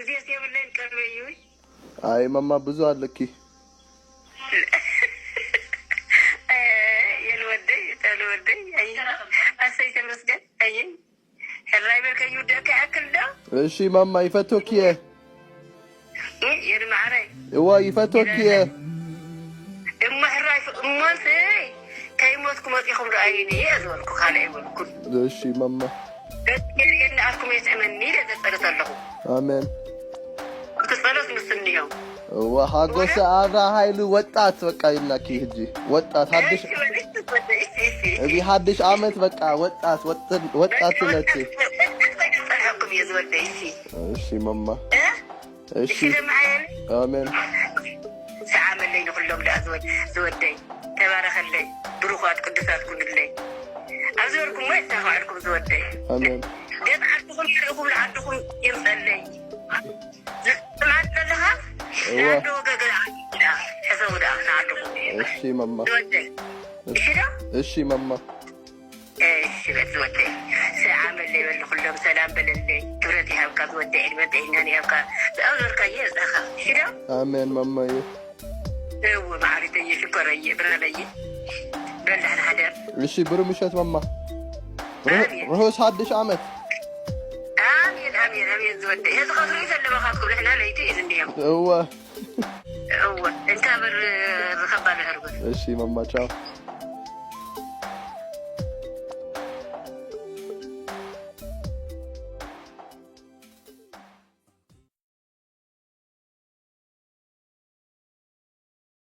ግዜስ የብለይን ቀርበ እዩ። ኣይ ማማ ብዙ ኣለኪ። የልወደይ ተልወደይ። ኣይ ኣሰይ ተመስገን። ኣይ ሕራይ በልከ ይውደካ ያክል ዶ? እሺ ማማ ይፈቶኪ እየ። የድማዕረይ እዋ ይፈቶኪ እየ። እሞ ሕራይ እሞስ ከይሞትኩ መፂኹም ዶ ኣይኒ እየ ዝበልኩ ካልእ ኣይበልኩን። እሺ ማማ። ገርየና ኣልኩም የጥዕመኒ ኢለ ዘፀርት ኣለኹ። ኣሜን። እቲ ጸሎት ምስ እንዮ። እዋ ሓጎሰ ኣብራ ሃይሉ ወጣት በቃ ይብላኪ። ህጂ ወጣት ሓድሽ እዚ ሓድሽ ዓመት በቃ ወጣት ወጥን- ወጣትነት። ጸርሐኩም እየ ዝወደይ እሺ። እሺ ማማ። እሺ እሺ ደማየን ኣሜን። ሰዓመለይ ንኩሎም ደኣ ዝወድ- ዝወደይ ተባረኸለይ። ብሩኻት ቅዱሳት ኩንለይ ኣብ ዝበልኩሞ የሳኸዐልኩም ዝወደይ። ኣሜን። ገጽ ዓድኹም ይርእኹም ንዓድኹም ይምጸለይ። ዝስማዕ ዘለኻ እወ። ንዓዲ ወገገ ሕሰቡ ደኣ ንዓድኹም እሺ ማማ። ዝወደይ። እሺ ዶ? እሺ ማማ። እሺ በል ዝወደይ። ሰዓመለይ በል ንኹሎም ሰላም በለለይ። ክብረት ይሃብካ ዝወደይ ዕድመ ጥዕናን ይሃብካ። ዝኣዘርካዮ የብዛኻ። እሺ ዶ? ኣሜን ማማዬ። እወ ማዕሪተየ ሽኮረየ ብራለየ። በል ደሕና ሓደር። እሺ ብሩህ ምሸት ማማ። ርሑ- ኣሜን። ርሑስ ሓድሽ ዓመት። ኣሜን ኣሜን ኣሜን ዝወደይ። እዚ ከትርኢ ዘለባኻትኩም ንሕና ለይቲ እዩ ዝንድዮም። እወ እወ እንታ በር ርኸባ ንዕርጉት። እሺ ማማ ቻው።